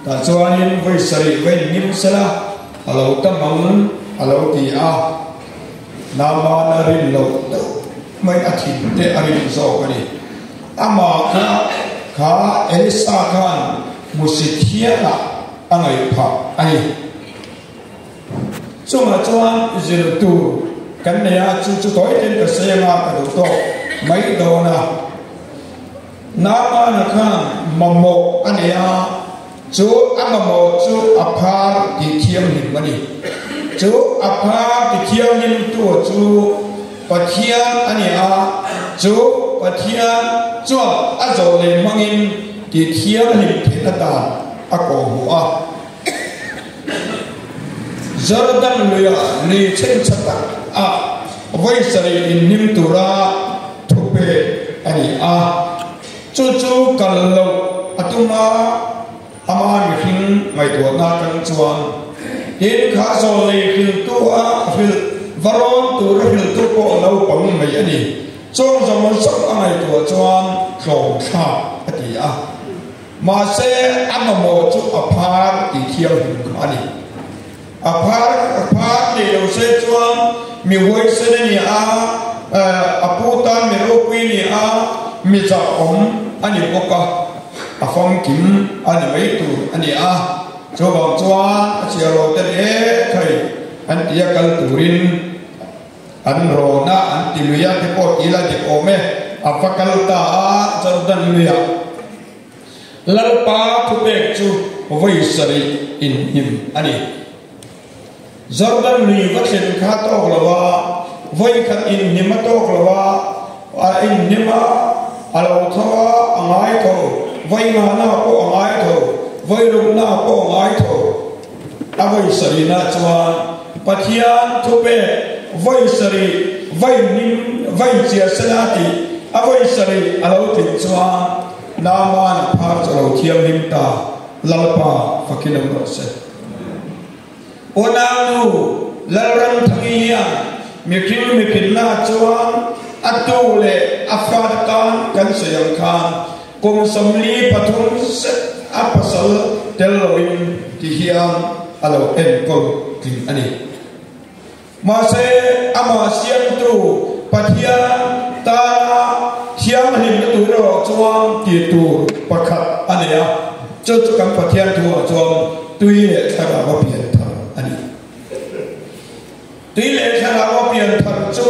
tah chuanin vawi sarih va inhnim sela, a lo tam ang, a lo ti a. Naaman a rin loh deuh mai a thin te a rin zawk a ni. Amah kha kha Elisa khan hmusit hialah a ngaih phah a ni. Chungah chuan zir tur kan nei a, chu chu tawi ten ka sawi anga ka duh tawk mai dawn a. Naamana khan mamawh a nei a, chu a mamawh chu a phar tih thianghlim a ni. Chu a phar ti thianghlimtu chu Pathian a ni a, chu Pathian chuan a zawh leh hmangin tih thianghlim theihna dan a kawhhmuh a. Jordan luia lui chhenchha tak ah vawi sarih inhnim tura thu pek a ni a, chu chu kal loh a tum a, ama mihring ngaihtuahna atang chuan tin kha zawlei hriltu a hrilh va rawn tura hriltu pawh naupang mai a ni. Chawng zawng zawng a ngaihtuah chuan tlawmthlak a ti a. Mahse, a mamawh chu a phar tih thianghlim kha a ni. A phar a phar nei lo se chuan mi huaisen a ni a, a pu tan mi ropui a ni a, mi zahawm a ni bawk a, a famkim a ni mai tur a ni a. Chuvang chuan a chhiar lo ten e thei an ti a kal turin an rawn a, an ti lui a te pawh ti ila dik awm e, a va kal ta a Jordan luiah Lalpa thupek chu vawi sarih inhnim a ni. Jordan lui va thlen kha tawk lo a, vawi khat inhnim a tawk lo a, a inhnim a, a lo tho a, a ngai tho, vawi ngahna pawh a ngai tho, vawi rukna pawh a ngai tho. A vawi sarihna chuan Pathian thupek vawi sarih va inhnim, va inchiah sela tih a vawi sarih a lo tlin chuan Naaman a phar chu a lo thianghlim ta, Lalpa fakin awm rawh se. Unaunu Lalramthangi hian mihring mipinna chuan a tu leh a fate tan kan sawi ang khan kum 43 zet a pasal tel loin ti hian a lo enkawl tling a ni. Mahse, amah siamtu Pathian tana thianghlimna tur erawh chuan tih tur pakhat a nei a, chu chu kan Pathian thuah chuan tui leh thlarau a pian thar a ni. Tui leh thlarau a pian thar chu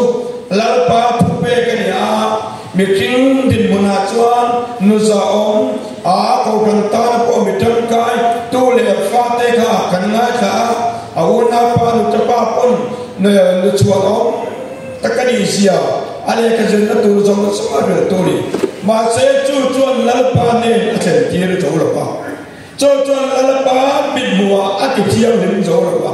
Lalpa thupek a ni a, mihring dinhmunah chuan nuza awm a, kohhran tana pawh mi tangkai tu leh fate kha kan ngaithla a, A unaupa nutapa pawn nu chhuan awm tak a nih zia a lehkha zirna tur zawng zawng a hrilh tur ni. Mahse chu chuan Lalpa nen a thlen tir zo lo va. Chu chuan Lalpa mithmuhah a ti thianghlim zo lo va.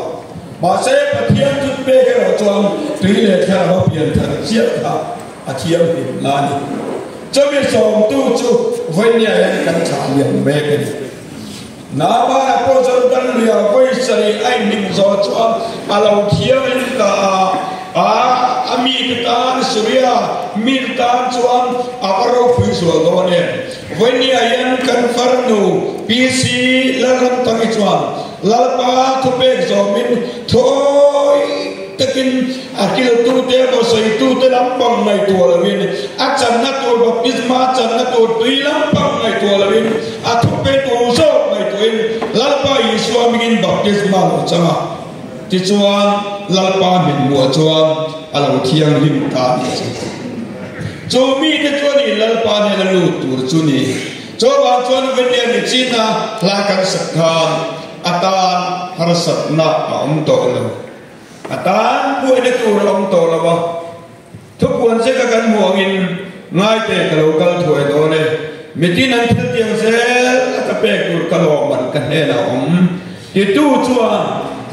Mahse Pathian thut pek erawh chuan tui leh thlarau a pian thar chiah kha a thianghlim la a ni. Chumi sawmtu chu vawinia hian kan thlah lian mek a ni. Naamana pawh Jordan luia vawi sarih a inhnim zawh chuan a lo thiangin ta a, a a mite tan Suria mite tan chuan a va ropui zual dawn em. Vawinia hian kan farnu PC Lalramtangi chuan Lalpa thupek zawmin thawi takin a kiltute emaw sawitute lampang ngaihtuah loin a channa tur baptisma channa tur tui lampang ngaihtuah loin a thupe tur zawk ngaihtuahin Lalpa Isua hmingin baptisma lo chang a, tichuan Lalpa hminhmuah chuan a lo thianghlim ta a ni chu. Chu mite chu a ni Lalpa hnena lut tur chu ni. Chuvang chuan Venier ni china hla kan sak khan a tan harsatna a awm tawh lo. A tan buaina tur a awm tawh lo a, thupuan che ka kan hmuh angin ngaite ka lo kal thuai dawn e. Mitin an thil tiang zel a ka pek tur ka lawm an ka hnenah a awm. Titu chuan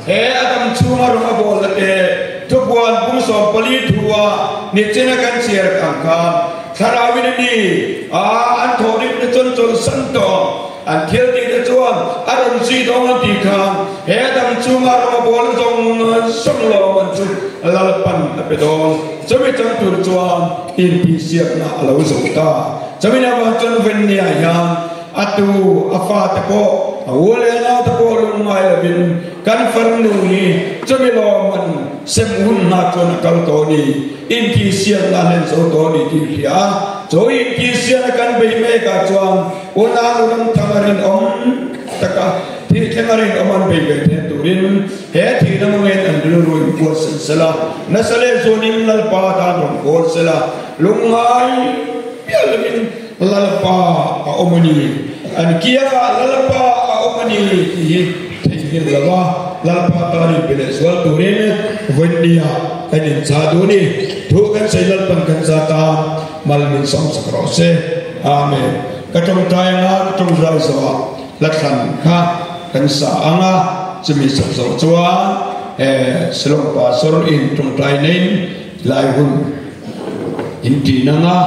he a dam chhunga rawng a bawl na te thupuan pung 14 thu a nichina kan chhiar ang khan thlarauin a ni a an thawhrimna chuan chawlhsan tawh An thil tih te chuan a rawn zui dawng an tih khan he dam chunga ram a bawl zawng zawng lawm an chu Lalpan a pe dawn. Chumi chang tur chuan intihsiakna a lo zo ta. Chumi avang chuan Vennia hian a tu a fate pawh a u leh nau te pawh lungngai lovin kan farnu hi chumi lawm an sem hun hna chuan a kal tawh a ni. Intihsiakna a hlen zo tawh a ni tih hria a, chu intihsiakna kan bei mek ah chuan Unau ramthang a rinawm taka thih thleng a rinawm an bei ve theih turin he thihna hmangin an rilru in kual sen sela, nasa leh zuanin Lalpa tan rawn kawl sela, lungngai miah lovin Lalpa a awm a ni, an kiangah Lalpa a awm a ni tih hi theihnghilh lova Lalpa tan in pe leh zual turin vawinia kan inchah duh a ni. Thu kan sawi Lalpan kan zat a, mal min sawmsak rawh se. Amen. Ka tawngtai anga ka tawngtai zawhah hla thlan kha kan sa ang a, chumi sak zawh chuan Shillong Pastor in tawngtai neiin lai hun in tin ang a,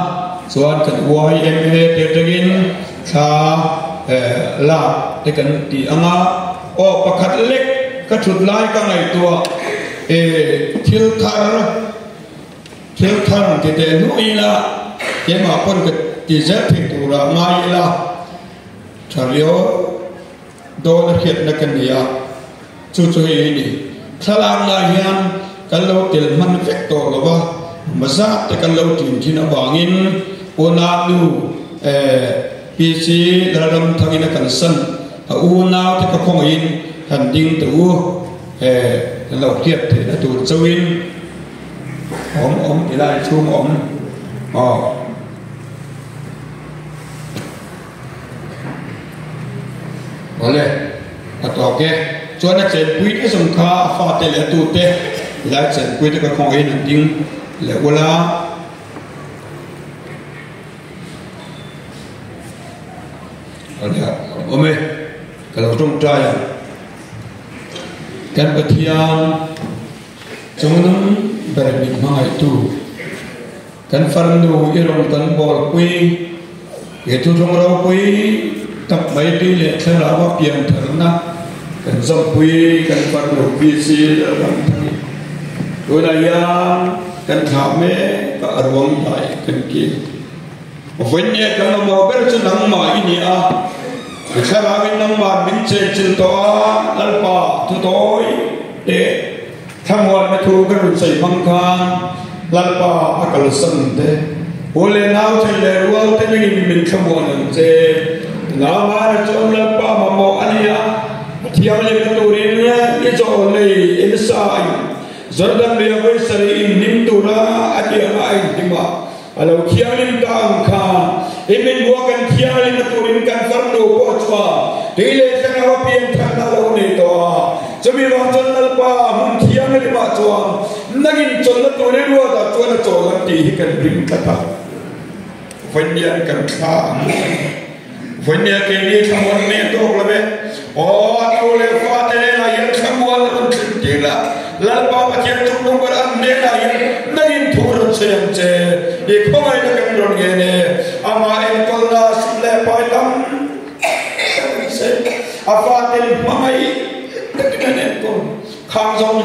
chuan kan YMA te atangin thla lak te kan ti ang a, aw pakhat lek ka thut lai ka ngaihtuah thil thar Thil thar ti teh hnuh ila, keimah pawn ka ti zel thei turah ngai ila, tha riau dawn a hriatna ka ni a, chu chu hei hi ni. Thlalak lai hian kan lo tel hman vek tawh lo va, mazat te kan lo tin thin avangin Unau nu PC Lalramthangin a kalsan. A unau te ka khawngaihin han ding teh u, he kan lo hriat theihna tur chauhin awm awm ti lai chhung awm aw. Awle, a tawk e. Chuan a chenpui te zawng kha a fate leh a tute lai chenpui te ka khawngaihin han ding leh ula. Awm e, ka lo tawngtai ang. Kan Pathian chungnung ber min hmangaihtu, kan farnu i rawn kan bawlpui, he thuthlung ropui tak mai tui leh thlarau a pian tharna kan zawmpui kan farnu PC Lalramthani tunah hian kan thlah mek a, a ruang dai kan kil. Vawinia kan mamawh ber chu nangmah i ni a, i thlarauin nangmah min chenchilh tawh a, Lalpa thu tawi teh thlamuanna thu ka rawn sawi hmang khan Lalpa a kalsan te, u leh nau then leh rual te nangin min thlamuan ang che. Nangmahna chuan Lalpa mamawh a ni a, Pathianghlimna turin i chaw nei Elisa-in Jordan lui a vawi sarih in hnim tura a tiang a a inhnim a, A lo thianghlim ta ang khan i min hua kan thianghlimna turin kan farnu pawh chuan tui leh thlarau a pian thatna a lo nei tawh a. Chumi vang chuan Lalpa hmun thianghlimah chuan nangin chawlhna turin ruatah chuan a chawl ang tih hi kan ring tlat a. Vawiin kan thla ang a ni. Vawinia keini thlamuan mai a tawk lo e. Aw, a tu leh fate hnenah hian thlamuan a rawn thlen tir la, Lalpa Pathian chung number an hnenah hian nangin thu rawn sawi ang che. I khawngaihna kan rawn ngen e. Amah enkawlna sum leh pai tam tak an sawi. A faten hmangaih takin an enkawl. Khang zawng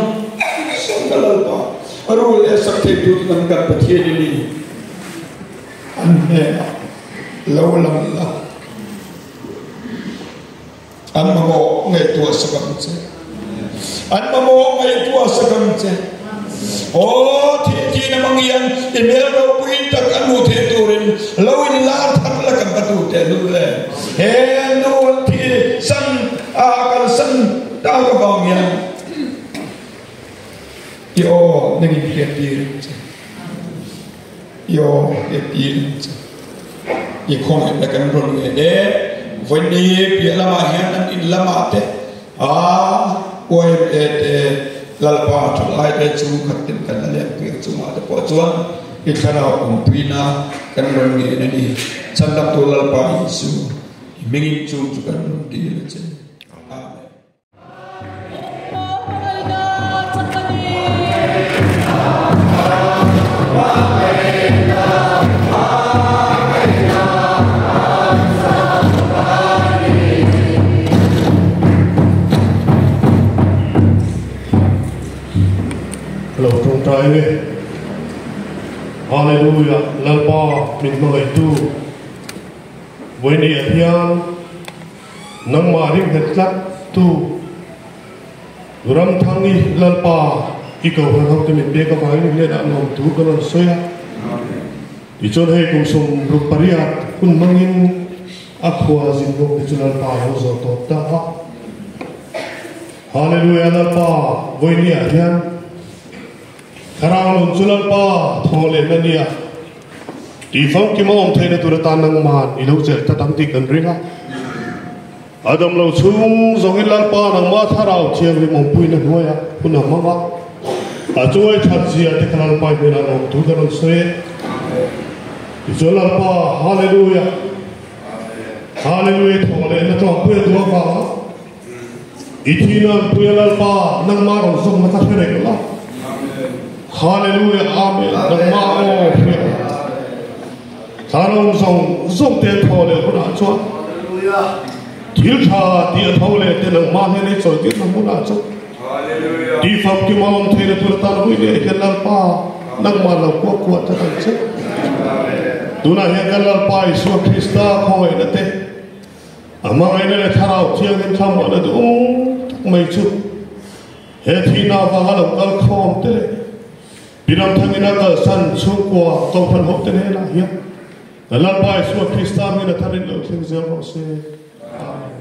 zawng ka Lalpa, rul leh sak theitu chu nang kan Pathian i ni. An hnenah lo lang la, an mamawh ngaihtuah sak ang che. An mamawh ngaihtuah sak ang che. Aw, thihthihna hmang hian i hmel ropui tak an hmuh theih turin lo in lar thar la kan va duh teh lul le. He nu an thi san a kalsan tak avang hian i aw nangin hriat tir ang che. I aw hriat tir ang che. I khawngaihna kan rawn ngen e. Vawiini piah lamah hian an in lamah te a YMA te Lalpa thalai te chu khat tin kan la leng pui ang chungah te pawh chuan i thlarau awmpuina kan rawn ngen a ni. Chhandamtu Lalpa Isu i hmingin chung chu kan rawn dil a che. Amen. Lo tawngtai nge. Hallelujah Lalpa min hmangaihtu Vawinia hian Nangmah ringhet tlat tu Ramthangi Lalpa i kohhran ho te min pek avangin i hnenah lawmthu ka rawn sawi a. Tichuan hei kum 68 hun hmangin a khua zin bawk te chu Lalpa a lo zawh tawp ta a. Hallelujah Lalpa vawinia hian Thlarau nun chu Lalpa thaw lehna nia. Tih famkim a awm theihna tur atan nangman i lo chelh tlat ang tih kan ring a. A dam lo chhung zawngin Lalpa nangmah Thlarau Thianghlim awmpuina hnuaiah hun a hmang a. A chungai that zia te kha Lalpa i hnenah lawmthu ka rawn sawi e. Tichuan Lalpa, Hallelujah! Hallelujah thaw lehna tawngpui a duh avanga I thihna anpui a Lalpa nangmah rawn zawmna kha hre reng la. Hallelujah Amen nangmah aw hria Thlarau zawng zawng te an thaw leh hunah chuan thil tha tih a tho leh te nangmah hian ei chawi tirna hmunah chuan tih famkim a awm theihna tur atan vui leh hian Lalpa nangmah lo kuah kuah tlat ang che. Tunah hian kan Lalpa Isua Krista khawngaihna te A hmangaihna leh Thlarau Thianghlim thlamuahna duhawm tak mai chu he thihna avanga lo kal khawm te leh Piramthangin a kalsan chhungkua Kohhran hote hnenah hian kan Lalpa Isua Krista hming a tharin lo thleng zel rawh se. Amen.